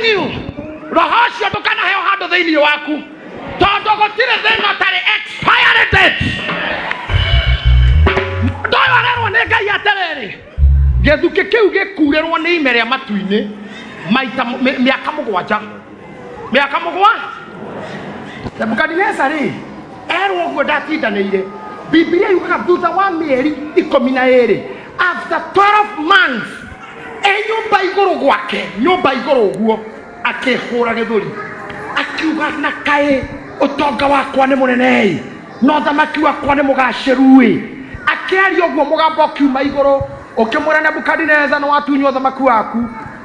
telling you, roho ũcio ndũkanaheo handũ thĩinĩ waku, tondũ gũtirĩ thĩna ũtarĩ expiry date. Mũndũ ũyũ arerwo nĩ Ngai atĩrĩrĩ, gĩthukĩ kĩu gĩkurĩrwo nĩ ime rĩa matu-inĩ maita mĩaka mũgwanja. Mĩaka mũgwanja. Nebukadineza rĩ, erwo ũguo ndatindanĩire. Biblia yugaga thutha wa mĩeri 12, after 12 months, e nyũmba igũrũ gwake, nyũmba igũrũ ũguo, akĩhũra gĩthũri, akiuga na kaĩ ũtonga wakwa nĩ mũnene-ĩ, na ũthamaki wakwa nĩ mũgacĩru-ĩ. Akĩaria ũguo mũgambo ũkiuma igũrũ ũkĩmwĩra Nebukadineza, nĩ watunywo ũthamaki waku,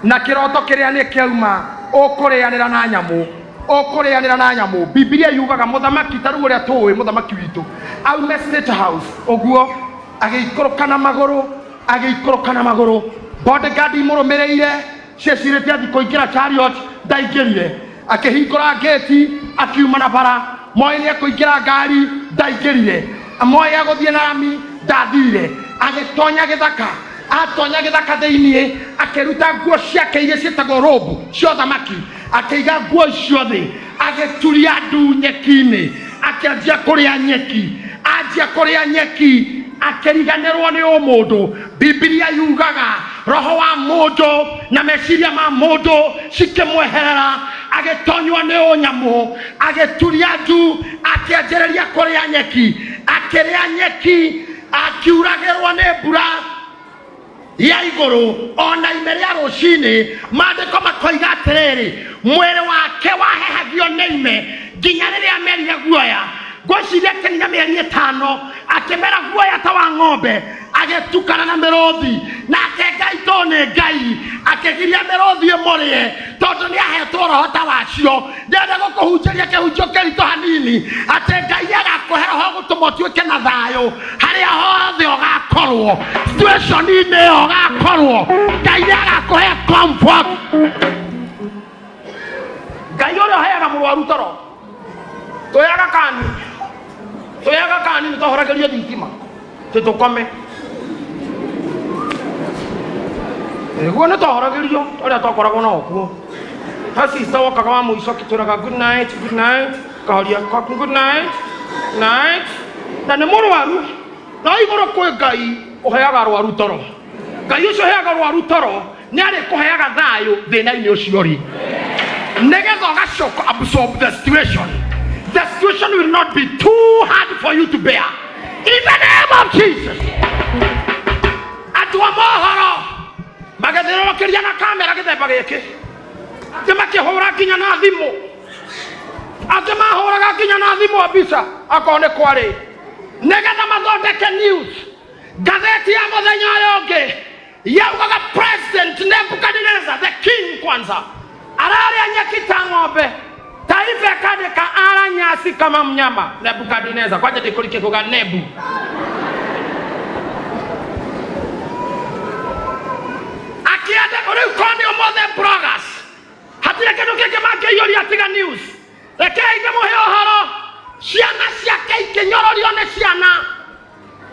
na kĩroto kĩrĩa nĩ kĩauma, ũkũrĩanĩra na nyamũ, ũkũrĩanĩra na nyamũ. Biblia yugaga mũthamaki ta rĩu ũrĩa tũĩ mũthamaki witũ aume State House ũguo, agĩikũrũka na magũrũ, agĩikũrũka na magũrũ, bodyguard imũrũmĩrĩire, ciecirĩtie athiĩ kũingĩra chariot, ndaingĩrire. Akĩhingũra ngĩti, akiuma na bara, moĩ nĩ ekũingĩra ngari, ndaingĩrire. Moĩ egũthiĩ na rami, ndathire. Agĩtonya gĩthaka, atonya gĩthaka thĩiniĩ, akĩruta nguo ciake iria ciĩtagwo robe cia ũthamaki, akĩiga nguo icio thĩ, agĩturia ndu nyeki-inĩ, akĩanjia kũrĩa nyeki, anjia kũrĩa nyeki, akĩriganĩrwo nĩ ũmũndũ. Biblia yugaga roho wa mũndũ na meciria ma mũndũ cikĩmweherera, agĩtonywo nĩ ũnyamũ, agĩturia ndu, akĩanjĩrĩria kũrĩa nyeki, akĩrĩa nyeki, akiuragĩrwo nĩ mbura ya igũrũ ona ime rĩa rũcinĩ. Maandĩko makoiga atĩrĩrĩ, mwĩrĩ wake wahehagio nĩ ime nginya rĩrĩa merire guoya. Ngwĩciria akĩnina mĩeri 5, akĩmera guoya ta wa ng'ombe, agĩtukana na mĩrũthi. Nake Ngai to nĩ Ngai, akĩgiria mĩrũthi ĩmũrĩe, tondũ nĩ ahetwo roho ta wacio. Ndĩrenda gũkũhunjĩria kĩhunjio kĩritũ hanini, atĩ Ngai nĩagakũhe roho gũtũma ũtuĩke na thayũ harĩa hothe ũgakorwo, situation-inĩ ĩyo ũgakorwo, Ngai nĩagakũhe comfort. Ngai ũrĩa ũheaga mũrwaru toro, twĩaga kani, twĩaga kani nĩ twahoragĩrio thitima tũtũkome. Nĩguo nĩ twahoragĩrio ũrĩa twakoragwo nao kuo. Ha sister wokaga wa mũico akĩtwĩraga good night, good night, kahoria good night, night. Na nĩ mũrwaru, no igũrũ kwĩ Ngai ũheaga arwaru toro. Ngai ũcio ũheaga arwaru toro nĩ arĩkũheaga thayũ thĩna-inĩ ũcio rĩ, nĩgetha ũgacoka absorb the situation. The situation will not be too hard for you to bear. In the name of Jesus. Andũ a mohoro magĩthiũrũrũkĩria na kamera gĩthemba gĩkĩ, angĩ makĩhũra nginya na thimũ, angĩ mahũraga nginya na thimũ mbica akorwo nĩ kwarĩ, nĩgetha mathondeke news. Ngathĩti ya mũthenya ũyũ ũngĩ yaugaga President Nebuchadnezzar the king kwanza ararĩa nyeki ta ng'ombe, taifa ĩkandĩka ara nyasi kama mnyama. Nebuchadnezzar kwanja ndĩkũrike kuga Nebu. Akĩenda rĩu korwo nĩ ũmũthĩ bloggers hatirĩ kĩndũ kĩngĩ mangĩiyũria tiga news. Rekei ndĩmũhe ũhoro, ciana ciake ikĩnyororio nĩ ciana,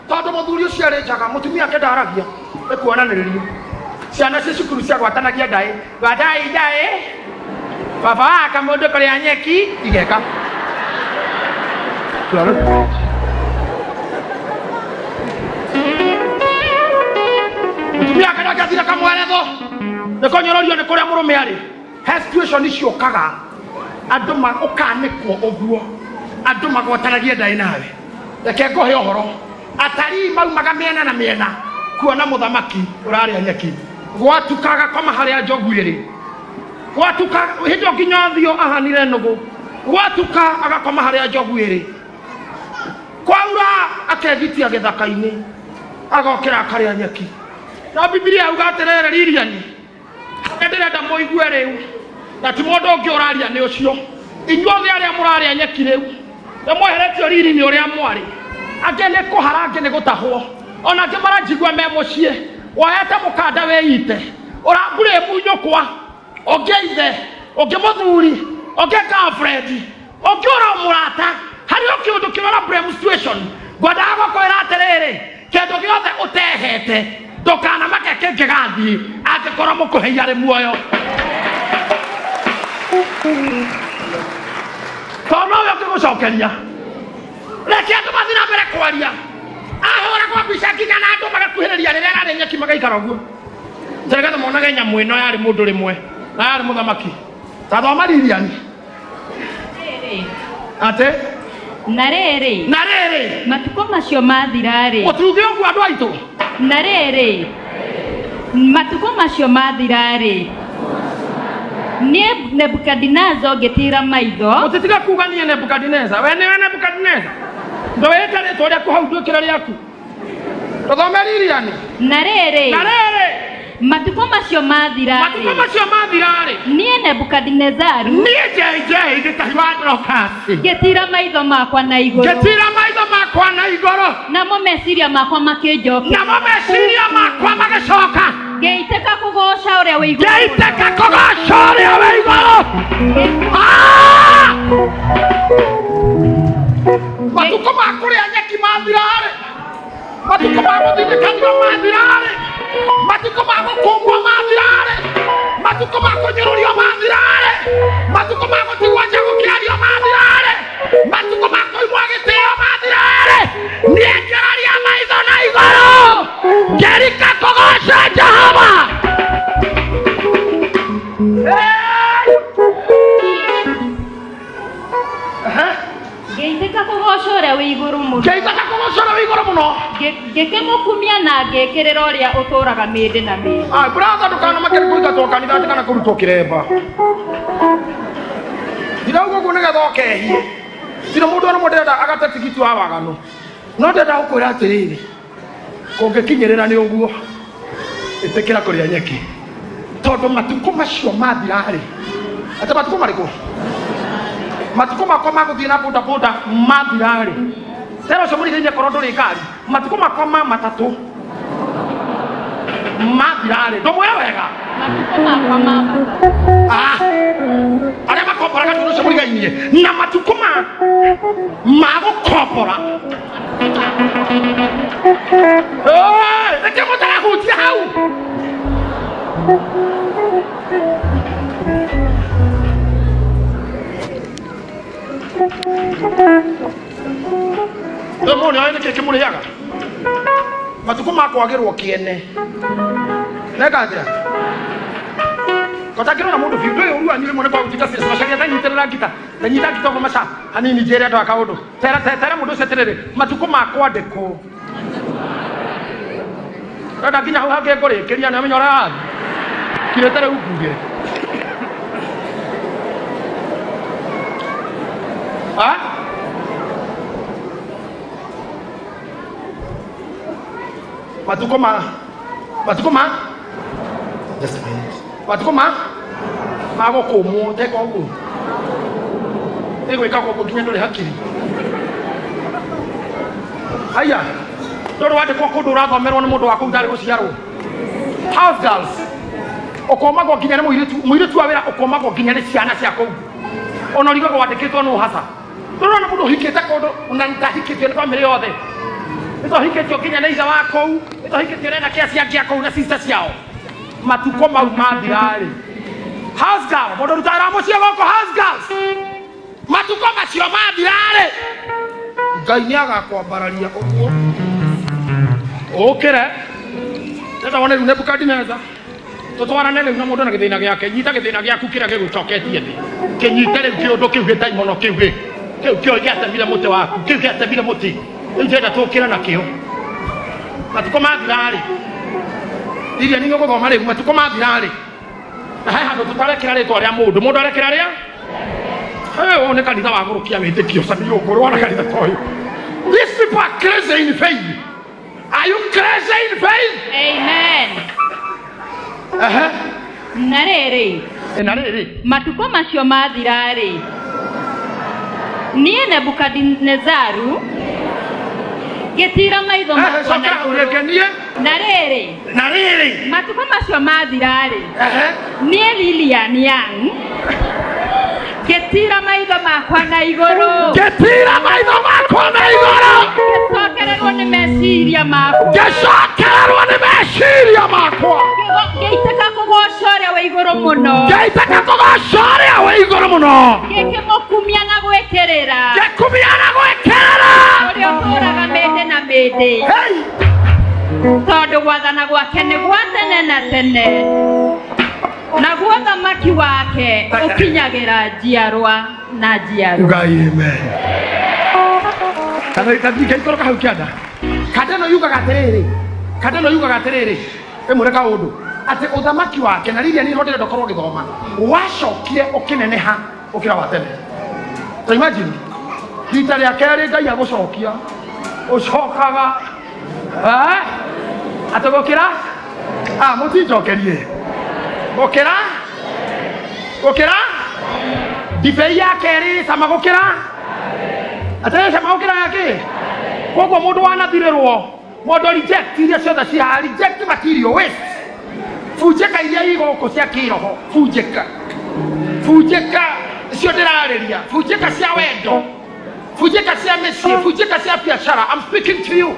tondũ mũthuri ũcio arĩ njaga, mũtumia ake ndaragia, nĩ kuonanĩrĩrio. Ciana cia cukuru ciagwatanagia ndaĩ, gwatai ndaĩ, baba waka mũndũ kũrĩa nyeki, igeka. Mũtumia ake ndangĩathire kamweretho, nĩ kũnyororio nĩ kũrĩa mũrũme arĩ. He situation icio ũkaga andũ ũkanĩkwo ũguo, andũ magwatanagie ndaĩ nawe. Reke ngũhe ũhoro, atarii maumaga mĩena na mĩena kuona mũthamaki ũrarĩa nyeki. Gwatuka agakoma harĩa njogu ĩrĩ, gwatuka hĩndĩ ĩyo nginya ũthiũ ahanire nũgũ, gwatuka agakoma harĩa njogu ĩrĩ, kwaura akegitia gĩthaka-inĩ, agokĩra akarĩa nyeki. Na Biblia yauga atĩrĩrĩ, Lilian, harĩa ndĩrenda mũigue rĩu, na ti mũndũ ũngĩ ũraria nĩ ũcio. Inyuothe arĩa mũrarĩa nyeki rĩu, nĩ mweheretio riri-inĩ ũrĩa mwarĩ. Angĩ nĩ kũhara, angĩ nĩ gũtahwo, ona angĩ maranjigua me mũciĩ, woete mũkanda wĩite, ũrambũrĩ nyũkwa, ũngĩ ithe, ũngĩ mũthuri, ũngĩ girlfriend, ũngĩ ũra mũrata, harĩ o kĩũndũ kĩrora blame situation. Ngwendaga gũkwĩra atĩrĩrĩ, kĩndũ gĩothe ũtehete ndũkanamake kĩngĩgathiĩ angĩkorwo mũkũhei arĩ muoyo. Tondũ nowe ũngĩgũcokeria. Reke andũ mathiĩ na mbere kwaria. Ahũragwo mbica nginya na andũ magakuhĩrĩria rĩrĩa ararĩa nyeki magaikara ũguo. Nĩgetha monage nyamũ ĩno yarĩ mũndũ rĩmwe na yarĩ mũthamaki. Ta thoma Lilian. Atĩ? Na rĩrĩ. Na rĩrĩ. Matukũ macio mathira-rĩ. Mũtuge ũguo andũ aitũ. Na rĩrĩ. Matukũ macio mathira-rĩ. Niĩ Nebukadineza ngĩtiira maitho. Mũtitiga kuga niĩ Nebukadineza. We nĩwe Nebukadineza. Ndũĩte rĩtwa rĩaku hau ndwĩkĩre rĩaku. Tũthome Lilian. Na rĩrĩ. Na rĩrĩ. Matukũ macio mathira-rĩ. Matukũ macio mathira-rĩ. Niĩ Nebukadinezaru. Niĩ JJ gĩtahi wa Dorcas. Ngĩtiira maitho makwa na igũrũ. Ngĩtiira maitho makwa na igũrũ. Namo meciria makwa makĩnjokera. Namo meciria makwa magĩcoka. Ngĩitĩka kũgooca ũrĩa wĩ igũrũ. Ngĩitĩka kũgooca ũrĩa wĩ igũrũ. Matukũ ma kũrĩa nyeki mathira-rĩ. Matukũ ma gũthindĩkanio mathira-rĩ. Matukũ ma gũkũngwo mathira-rĩ. Matukũ ma kũnyũrũrio mathira-rĩ. Matukũ ma gũtigwo nja gũkĩario mathira-rĩ. Matukũ ma kũimwo gĩtĩo mathira-rĩ. Niĩ ngĩroria maitho na igũrũ. Ngĩrika kũgooca Jehova. Ngĩitĩka kũgooca ũrĩa wĩ igũrũ mũno. Ngĩitĩka kũgooca ũrĩa wĩ igũrũ mũno. Ngĩkĩmũkumia na ngĩkĩrĩra ũrĩa ũtũũraga mĩndĩ na mĩndĩ. Ah, brother, ndũkanamake nĩ kũingatwo kanitha atĩ kana kũrutwo kĩremba. Ndirauga ũguo nĩgetha ũkehie. Tirĩ mũndũ ona ũmwe ndĩrenda agate tigiti wa waganu. No ndĩrenda gũkwĩra atĩrĩrĩ, kũngĩkinyĩrĩra nĩ ũguo, ĩtĩkĩra kũrĩa nyeki. Tondũ matukũ macio mathira-rĩ, atĩ matukũ marĩkũ? Matukũ makwa ma gũthiĩ na boda boda mathira-rĩ. Tera ũcio mũrigainie korwo ndũrĩ ngari. Matukũ makwa ma matatũ mathira-rĩ. Ndũmwĩre wega. Matukũ makwa ma matatũ. Ah, arĩa makomboraga ndũrĩ ũcio mũrigainie. Na matukũ ma gũkombora. Nĩkĩo mũtarahutia hau. Rĩu mũndũ nĩoĩ nĩkĩ kĩmũrĩaga. Matukũ ma kwagĩrwo kĩene. Neka atĩa? Kotangĩrora mũndũ biũ, ndũĩ ũru wanyu rĩmwe nĩ kwaga gũtinda macaria tanyitĩrĩra ngita. Tanyita ngita ũguo maca hanini njĩre andũ a kaũndũ. Tera mũndũ ũcio atĩrĩrĩ, matukũ ma kwandĩkwo. Ndenda nginya hau hangĩ ngũrĩkĩria nĩamenya ũrĩa wathiĩ. Kirĩte rĩu nguge. Ah? Matukũ ma just a minute. Matukũ ma gũkũmwo teka ũguo. Ĩgwĩka ũguo nginya ndũrĩ hakiri. Haya, ndũrĩ wandĩkwo kũndũ ũrathomerwo nĩ mũndũ wa kũu ndarĩ gũciarwo. House girls, ũkomagwo nginya nĩ mũirĩtu wa wĩra ũkomagwo nginya nĩ ciana cia kũu. Ona ũrigagwo wandĩkĩtwo nũ hasa. Ndũrona mũndũ ũhikĩte kũndũ na ndahikĩtio nĩ bamĩrĩ yothe. Nĩtohikĩtio nginya nĩ ithe wa kũu, nĩtohikĩtio nĩ anake acio angĩ a kũu na sister ciao. Matukũ mau mathira-rĩ. House girl, mũndũ ũrutaga wĩra mũciĩ gũkũ house girls. Matukũ macio mathira-rĩ. Ngai nĩagakwambararia ũguo. Ũkĩre. Ndĩrenda wone rĩu Nebukadineza. Tũtwarane rĩu na mũndũ na gĩthĩna gĩake. Nyita gĩthĩna gĩaku kĩrĩa gĩgũcoketie thĩ. Kĩnyite rĩu kĩũndũ kĩu gĩtaimono kĩu gĩ. Kĩu kĩo gĩatemire mũtĩ waku. Kĩu gĩatemire mũtĩ. Rĩu ndĩrenda tũkĩre nakĩo. Matukũ mathira-rĩ. Iria nĩ gũthoma rĩu matukũ mathira-rĩ. Na he handũ tũtarekĩra rĩtwa rĩa mũndũ. Mũndũ arekĩra rĩa? Ũyũ nĩ kanitha wa gũrũkia wĩtĩkio. Samiri ũngũrwo na kanitha ta ũyũ. These people are crazy in faith. Are you crazy in faith? Amen. Na rĩrĩ. Na rĩrĩ. Matukũ macio mathira-rĩ. Niĩ Nebukadinezaru ngĩtiira maitho makwa na igũrũ. Na rĩrĩ. Na rĩrĩ. Matukũ macio mathira-rĩ. Niĩ Lilian Young ngĩtiira maitho makwa na igũrũ. Ngĩtiira maitho makwa na igũrũ. Ngĩcokererwo nĩ meciria makwa. Ngĩcokererwo nĩ meciria makwa. Ngĩitĩka kũgooca ũrĩa wĩ igũrũ mũno. Ngĩitĩka kũgooca ũrĩa wĩ igũrũ mũno. Kĩrĩra. Ngĩkumia na gwĩkĩrĩra. Ũrĩa ũtũũraga mĩndĩ na mĩndĩ. Hey! Tondũ gwathana gwake nĩ gwa tene na tene. Naguo thamaki wake ũkinyagĩra njiarwa na njiarwa. Ugai amen. Kana ikaikoroka hau kĩanda. Kanda ĩno yugaga atĩrĩrĩ. Kanda ĩno yugaga atĩrĩrĩ. Ĩmwĩre kaũndũ. Atĩ ũthamaki wake na rĩrĩa niĩ ndĩrenda ũkorwo ũgĩthoma wacokire ũkĩneneha ũkĩra wa tene. Ta imagine rita rĩa kerĩ Ngai agũcokia ũcokaga atĩ gũkĩra mũtinjokerie gũkĩra gũkĩra ndibei ya kerĩ cama gũkĩra atĩ cama gũkĩra ya kĩ. Koguo mũndũ wanathirĩrwo mũndũ reject iria ciothe cihaha reject material waste bunjĩka iria i gũkũ cia kĩroho bunjĩka bunjĩka cio ndĩrarĩria bunjĩka cia wendo bunjĩka cia mĩciĩ bunjĩka cia biacara. I'm speaking to you.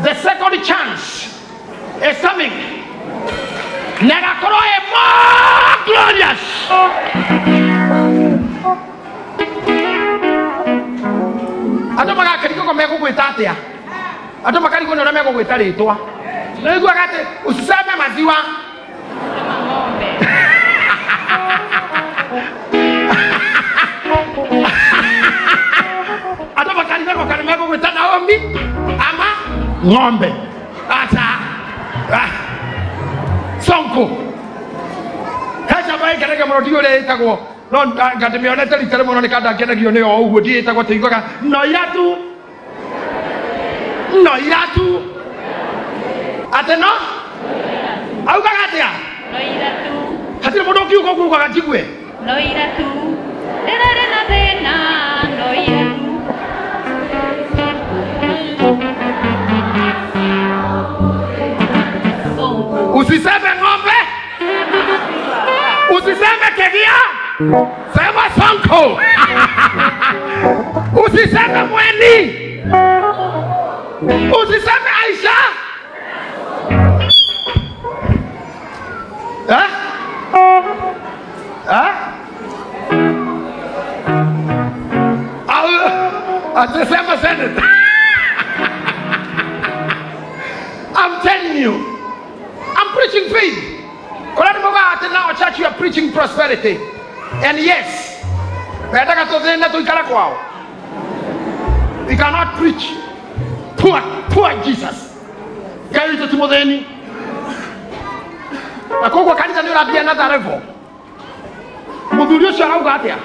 The second chance is coming. Na ĩgakorwo ĩ more glorious. Andũ magakarigwo megũgwĩta atĩa. Andũ makarigwo nĩ ũrĩa megũgwĩta rĩtwa. Nĩiguaga atĩ usiseme maziwa. Andũ makarigwo kana megũgwĩta Naomi ama ng'ombe. Acha. Sonko. Kacha bai karega mũno ndiũĩ ũrĩa ĩtagwo. No ngandĩmĩonete rita rĩmwe no nĩkandangenagio nĩyo o ũguo ndiũĩ ĩtagwo atĩ iguaga no iratu. No iratu. Atĩ no? Augaga atĩa? No iratu. Hatirĩ mũndũ ũngiuga ũguo ugaga njigue. No iratu. Ndĩrarĩ na thĩna no iratu. Usiseme ng'ombe. Usiseme kegia. Sema Sonko. Usiseme Mweni. Usiseme Aisha. Eh? Eh? Usiseme senator. I'm telling you. I'm preaching faith. Now, church, you are preaching prosperity. And yes, we cannot preach poor Jesus. Na koguo kanitha nĩ ũrathiĩ another level. Mũthuri ũcio arauga atĩa?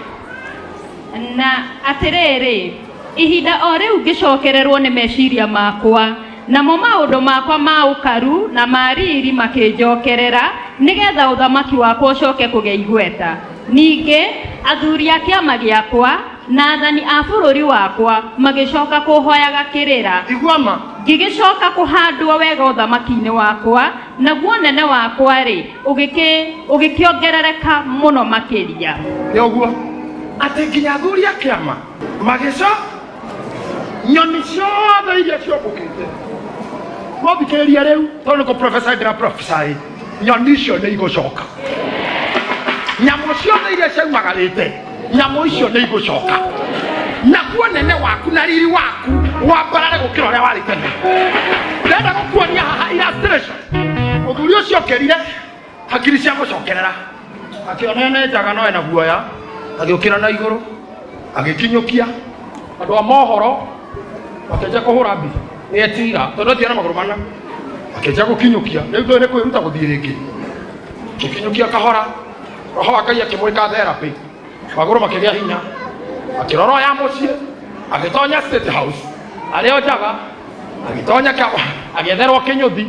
Na atĩrĩrĩ, ihinda o rĩu ngĩcokererwo nĩ meciria makwa, namo maũndũ makwa ma ũkaru na ma riri makĩnjokerera nĩgetha ũthamaki wakwa ũcoke kũgĩa igweta. Ningĩ athuri a kĩama gĩakwa na athani a bũrũri wakwa magĩcoka kũhoyaga kĩrĩra. Iguama. Ngĩgĩcoka kũhandwo wega ũthamaki-inĩ wakwa, naguo nene wakwa rĩ ũgĩkĩongerereka mũno makĩria. Nĩ ũguo atĩ nginya athuri a kĩama magĩco nyoni ciothe iria ciombũkĩte mothikĩrĩria rĩu tondũ nĩkũ prophesy ndĩra prophesy nyoni icio nĩ igũcoka. Nyamũ ciothe iria ciaumagarĩte nyamũ icio nĩ igũcoka. Naguo nene waku na riri waku wambarare gũkĩra ũrĩa warĩ tene. Ndĩrenda gũkuonia haha illustration. Mũthuri ũcio okĩrire hakiri cia gũcokerera akĩona nĩ njaga no ena guoya agĩũkĩra na igũrũ agĩkinyũkia andũ a mohoro makĩanjia kũhũra mbica nĩ etira tondũ etira na magũrũ mana akĩanjia gũkinyũkia rĩu ndũĩ nĩ kwĩruta gũthiĩ rĩngĩ gĩkinyũkia kahora roho wa Ngai akĩmwĩka therapy magũrũ makĩgĩa hinya akĩrora ya mũciĩ agĩtonya State House arĩ o njaga agĩtonya agĩetherwo kĩnyũthi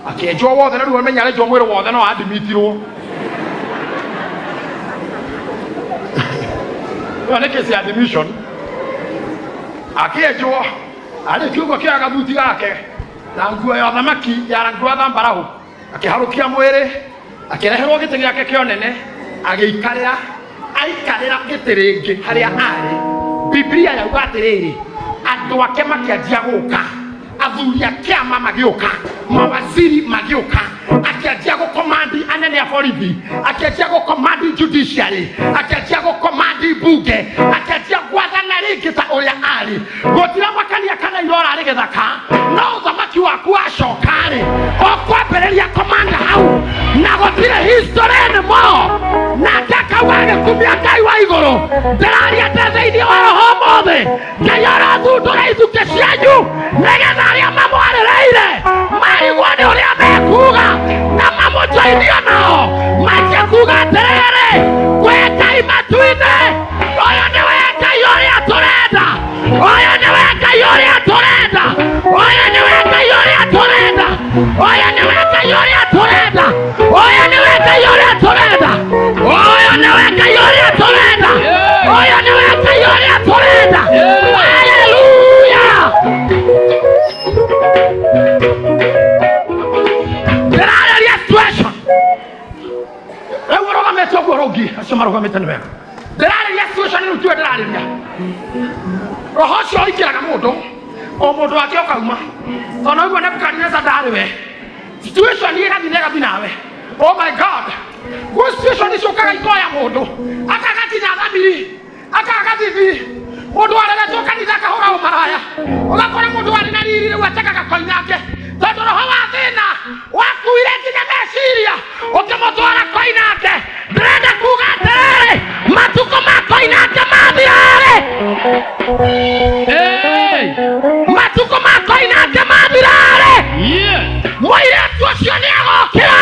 akĩenjwo wothe na rĩu amenya arenjwo mwĩrĩ wothe no adimitirwo. Ĩyo nĩ kesi ya admission. Akĩenjwo arĩkia ũguo akĩoya gathuti gake na nguo ya ũthamaki ya rangi wa thambarau akĩharũkia mwĩrĩ akĩreherwo gĩtĩ gĩake kĩa ũnene agĩikarĩra aikarĩra gĩtĩ rĩngĩ harĩa arĩ. Biblia yauga atĩrĩrĩ andũ ake makĩanjia gũka athuri a kĩama magĩũka mawaziri magĩũka akĩanjia gũkomandi anene a borithi akĩanjia gũkomandi judiciary akĩanjia gũkomandi bunge akĩanjia gwathana rĩngĩ ta ũrĩa arĩ. Gũtiramakania kana irora arĩ gĩthaka, no ũthamaki waku wacoka-rĩ, ũkwambĩrĩria komanda hau, na gũtirĩ history anymore. Nake akauga agĩkumia Ngai wa igũrũ. Ndĩraria ndĩ thĩinĩ wa roho ũmũthĩ, Ngai arathundũra ithukĩ cianyu nĩgetha arĩa mamwarĩrĩire marigwo nĩ ũrĩa mekuga na mamũjoinio nao manjie kuga atĩrĩrĩ, kwĩ Ngai matu-inĩ, ũyũ nĩwe Ngai ũrĩa tũrenda, ũyũ nĩwe Ngai ũrĩa tũrenda, ũyũ nĩwe Ngai ũrĩa tũrenda, ũyũ nĩwe Ngai ũrĩa tũrenda, ũyũ nĩwe Ngai ũrĩa tũrenda, ũyũ nĩwe Ngai ũrĩa tũrenda, ũyũ nĩwe Ngai ũrĩa tũrenda. Haleluya! Ndĩrarĩria situation. Rĩu ũrũgamĩte ũguo ũrũngiĩ, acio marũgamĩte nĩ wega. Ndĩrarĩria situation rĩu tiwe ndĩrarĩria. Roho ũcio ũingĩraga mũndũ, o mũndũ wake ũkauma. Tondũ ũguo Nebukadneza ndarĩ we. Situation ĩgathiĩ na ĩgathiĩ nawe. Oh my God! Gwĩ situation icokaga ikoya mũndũ, akagakinya thamiri, akaga thithi. Mũndũ areretwo kanitha akahũra ũmaraya, ũgakora mũndũ arĩ na riri rĩu atekaga koinange, tondũ roho wa thĩna wakuire nginya meciria ũkĩmũtwara koinange. Ndĩrenda kuga atĩrĩrĩ, matukũ ma koinange mathirarĩ, matukũ ma koinange mathirarĩ. Mũirĩtu ũcio nĩ agokĩra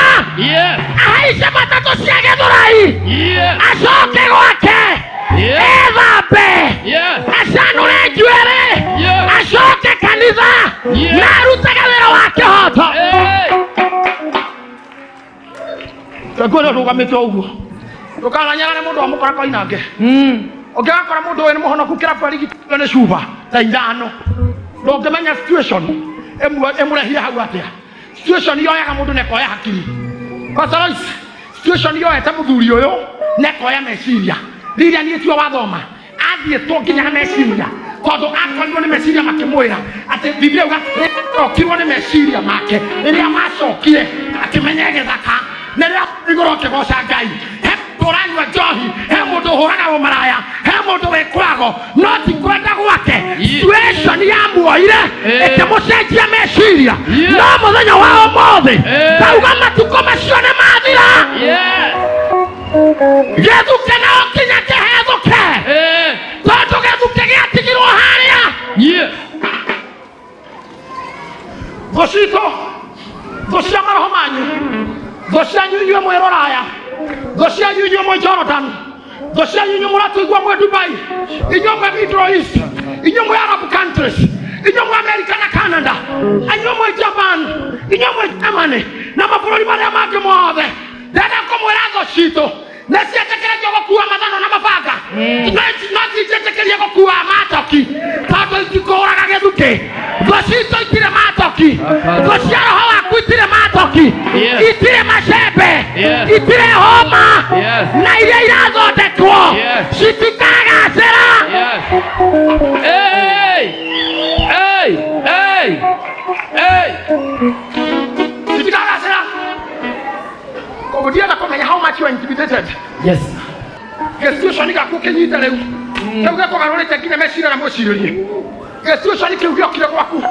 ahaice matatũ cia Gĩthũrai, acoke gwake, ethambe, acanũre njuĩrĩ, acoke kanitha na arutage wĩra wa kĩhoto. Nguo rũgamĩte ũguo, ndũkananyarare mũndũ wamũkora koinange. Ũngĩgakora mũndũ ũyũ nĩ mũhonoku kĩrabu arigitwo nĩ cuba ta ithano, ndũngĩmenya situation ĩmũrehire hau atĩa. Situation yoyaga mũndũ na ĩkoya hakiri. Pastor Lois, situation yoete mũthuri ũyũ na ĩkoya meciria. Rĩrĩa niĩ tio wathoma, athiĩtwo nginya meciria, tondũ akorirwo nĩ meciria makĩmwĩra atĩ Biblia yuga okirwo nĩ meciria make. Rĩrĩa macokire akĩmenya gĩthaka, na rĩrĩa igũrũ akĩgoca Ngai. He mũndũ ũranyua njohi, he mũndũ ũhũraga ũmaraya, he mũndũ wĩkũrago, no ti kwenda gwake. Situation yamuoire ĩkĩmũcenjia meciria. No mũthenya wa ũmũthĩ ndauga matukũ macio nĩ mathira. Gĩthukĩ nao kinya kĩhethũke, tondũ gĩthukĩ gĩatigirwo harĩa. Thũ citũ, thũ cia maroho manyu, thũ cianyu inyuĩ mwĩ Rũraya, thũ cianyu inyuĩ mwĩ Jordan, thũ cianyu inyuĩ mũratũigua mwĩ Dubai, inyuĩ mwĩ Middle East, inyuĩ mwĩ Arab countries, inyuĩ mwĩ America na Canada, inyuĩ mwĩ Japan, inyuĩ mwĩ Germany na mabũrũri marĩa mangĩ mothe. Ndĩrenda kũmwĩra thũ citũ nĩ ciĩtĩkĩrĩtio gũkua mathano na mabanga, no ciĩtĩkĩrie gũkua matoki, tondũ itikũraga gĩthukĩ. Thũ citũ itirĩ matoki, thũ cia roho waku itirĩ matoki, itirĩ macembe, itirĩ homa, na iria irathondekwo citikagacĩra. Citikagacĩra. Koguo ndienda kũmenya how much you are intimidated. Gĩcioco gaku kĩnyite rĩu, kĩu gĩkũgarũrĩte nginya meciria na mwĩcirĩrie. Gĩcioco kĩu gĩokire gwaku,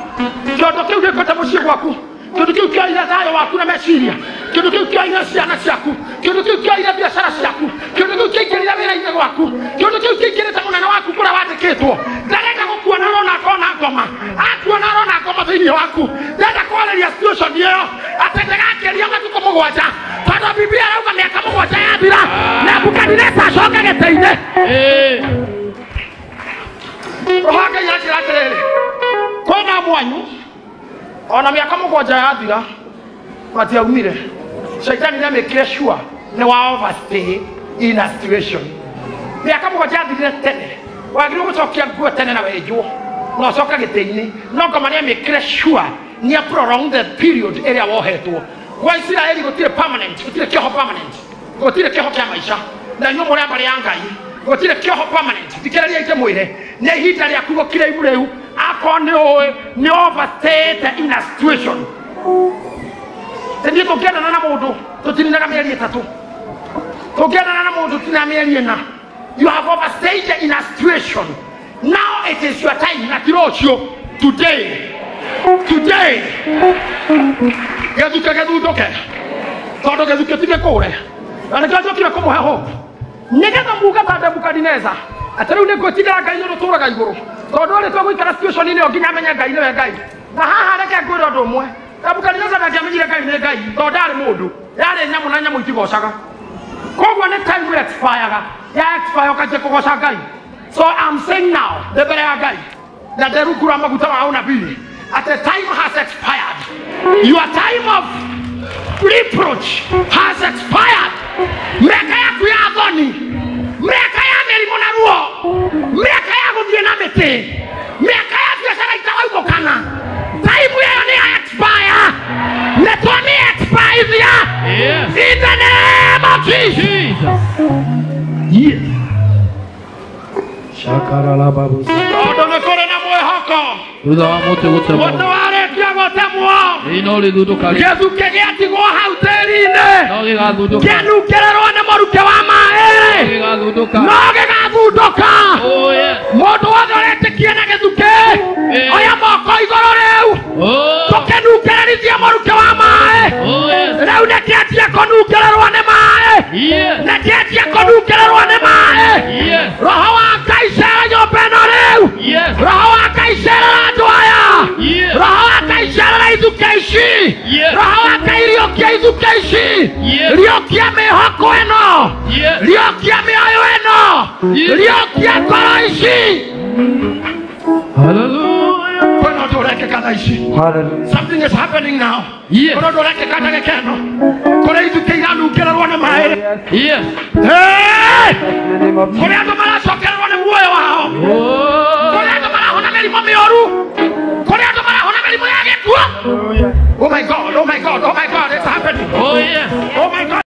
kĩondo kĩu gĩũkĩte mũciĩ gwaku, kĩndũ kĩu kĩoire thayũ waku na meciria, kĩndũ kĩu kĩoire ciana ciaku, kĩndũ kĩu kĩoire biacara ciaku, kĩndũ kĩu kĩingĩrire wĩra-inĩ gwaku, kĩndũ kĩu kĩingĩrĩte mũnene waku kũrĩa wandĩkĩtwo. Ndarenda gũkuona arona akona ngoma, akuona arona ngoma thĩinĩ waku. Ndenda kwarĩria situation ĩyo atĩ ndĩgakĩria matukũ mũgwanja, tondũ Biblia ĩrauga mĩaka mũgwanja yathira Nebukadineza acoke gĩtĩ-inĩ. Roho wa Ngai anjĩra atĩrĩrĩ, kwĩna mwanyu ona mĩaka mũgwanja yathira matiaumire. Shaitani nĩamĩkire sure nĩ wa overstay in a situation. Mĩaka mũgwanja yathirire tene, wagĩrĩirwo gũcokia nguo tene na wenjwo na ũcoke gĩtĩ-inĩ, no ngoma nĩamĩkire sure nĩa prolong the period ĩrĩa wohetwo. Gwa Isiraeli gũtirĩ permanent, gũtirĩ kĩoho permanent, gũtirĩ kĩoho kĩa maica. Na inyuĩ mũrĩ a mbarĩ ya Ngai, gũtirĩ kĩoho permanent. Thikĩrĩria ndĩmwĩre, nĩ ihinda rĩaku gũkira ibu rĩu, akorwo nĩ ũĩ nĩ overstayed in a situation. Tũthiĩ tũngĩendana na mũndũ tũtininaga mĩeri ĩtatũ, tũngĩendana na mũndũ tũtininaga mĩeri ĩna. You have overstayed in a situation. Now it is your time na ti rũciũ. Today, today gĩthuke gĩthundũke, tondũ gĩthuke ti gĩkũre, na nĩkĩo njokire kũmũhe hope, nĩgetha muge ta Nebukadineza atĩ rĩu nĩngwĩtigĩra Ngai ũrĩa ũtũũraga igũrũ, tondũ rĩ twagũikara situation-inĩ ĩyo nginya menye Ngai nĩwe Ngai. Na haha reke ngwĩre ũndũ ũmwe, Nebukadineza ndangĩamenyire Ngai nĩ Ngai, tondũ ndarĩ mũndũ, yarĩ nyamũ na nyamũ itigocaga. Koguo nĩ time expire-ga, ya expire ũkanjia kũgoca Ngai. So I'm saying now, ndĩ mbere ya Ngai na nderungura maguta ma ũnabii at the time has expired. Your time of reproach has expired. Mĩaka yaku ya thoni, mĩaka ya mĩrimũ na ruo, mĩaka ya gũthiĩ na mĩtĩ, mĩaka ya biacara itaraumũkana, time ĩyo nĩ ya expire. Nĩ twamĩ expire. Yes. In the name of Jesus. Jesus. Yes. Shakaralababuza. Tondũ nĩ kũrĩ na mwĩhoko. Thutha wa mũtĩ gũtemwo. Mũtĩ warĩkia gũtemwo, Ĩĩ no rĩthundũka rĩ. gĩthukĩ gĩatigwo hau tĩri-inĩ, No gĩgathundũka. kĩanungĩrĩrwo nĩ mũrukĩ wa maĩ, Gĩgathundũka. no gĩgathundũka. Oh yes. Mũndũ wothe ũretĩkia na gĩthukĩ, oya moko igũrũ rĩu, Oh. tũkĩnungĩrĩrithie mũrukĩ wa maĩ. Oh yes. Rĩu nĩkĩanjia kũnungĩrĩrwo nĩ maĩ, Yes. nĩkĩanjia kũnungĩrĩrwo nĩ maĩ. Yes. Roho wa Ngai cera nyũmba ĩno rĩu. Yes. Roho wa Ngai cerera andũ aya. Yes. Roho wa Ngai cerera ithukĩ ici. Yes. Roho wa Ngai riũkia ithukĩ ici. Yes. Riũkia mĩhoko ĩno, Yes. riũkia mĩoyo ĩno, Yes. riũkia ngoro ici. Hallelujah. Kwĩna ũndũ ũrekĩka thaa ici. Hallelujah. Something is happening now. Yes. Kwĩna ũndũ ũrekĩka ndagĩka ĩno, kũrĩ ithukĩ iranungĩrĩrwo nĩ maĩ. Yes. Hey! In the name of Kũrĩ andũ maracokererwo nĩ muoyo wao, Oh. kũrĩ andũ marahona mĩrimũ mĩũru, kũrĩ andũ marahona mĩrimũ ya gĩkuũ. Hallelujah. Oh my God, oh my God, oh my God, it's happening. Oh yes. Oh my God.